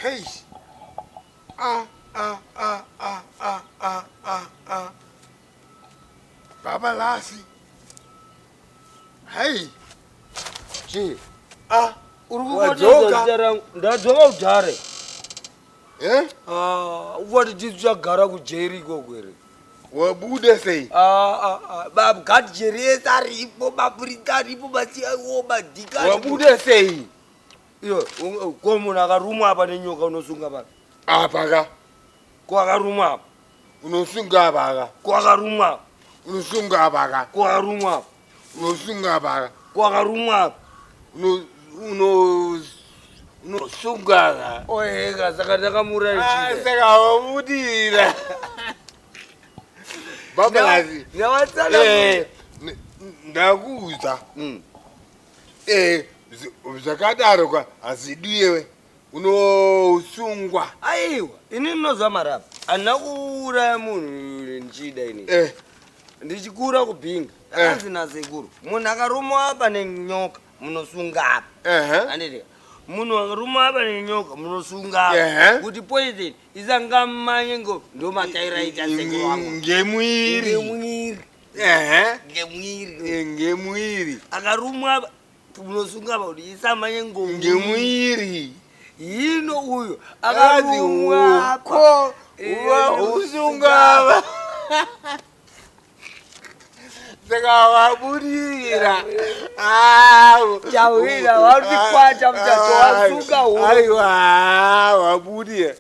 Hey. Ah, ah, ah, ah, ah, ah, ah, ah. Baba Lasi. Hey. Chii? Ah, Uri Wadzoka. kukodza zita rangu. Ndadzoka kudhara. Eh? Ah, uvati tisu chagara kujeri ikoko here? Wabuda sei? Ah, ah, ah. Magadhijeri ese aripo, mapurisa aripo, maCIO, madhika. aripo. Wabuda sei? Iyo, ko munhu akarumwa apa nenyoka unosunga papi? Apa ka. Ko akarumwa apa? Unosunga apa ka. Ko akarumwa apa? Unosunga apa ka. Ko akarumwa apa? Unosunga apa ka. Ko akarumwa apa? Uno uno unosunga ka. Oega, saka ndakamuuraya Ah, chii? saka wabudira. Baba Lasi. Ndawatsana. Eh, ndakuudza. Eh, zvakadaro ka hazvidiwe. Unosungwa. Aiwa, ini ndinozwa marapa. Handina kuuraya munhu ndichida ini. Eh, Ndichikura kuBhinga. Eh. Anzi nasekuru, munhu akarumwa apa nenyoka munosunga apa. ehe. Handiti? Munhu akarumwa apa nenyoka munosunga apa. Ehe. Kuti poison isangamanye ngo ndomataira ita sekuru wangu. Ngemwiri. Ngemwiri. Ehe. Ngemwiri. Eh, Ngemwiri. Akarumwa apa munosunga apa kuti isamanye ngo Ngemwiri. Hino uyu Akazi akarumwa apa. uko Eh, uva usungava. Saka waburira. Ah, Chawira, wakuti kwata mutato, wasunga huro. Aiwa, waburira.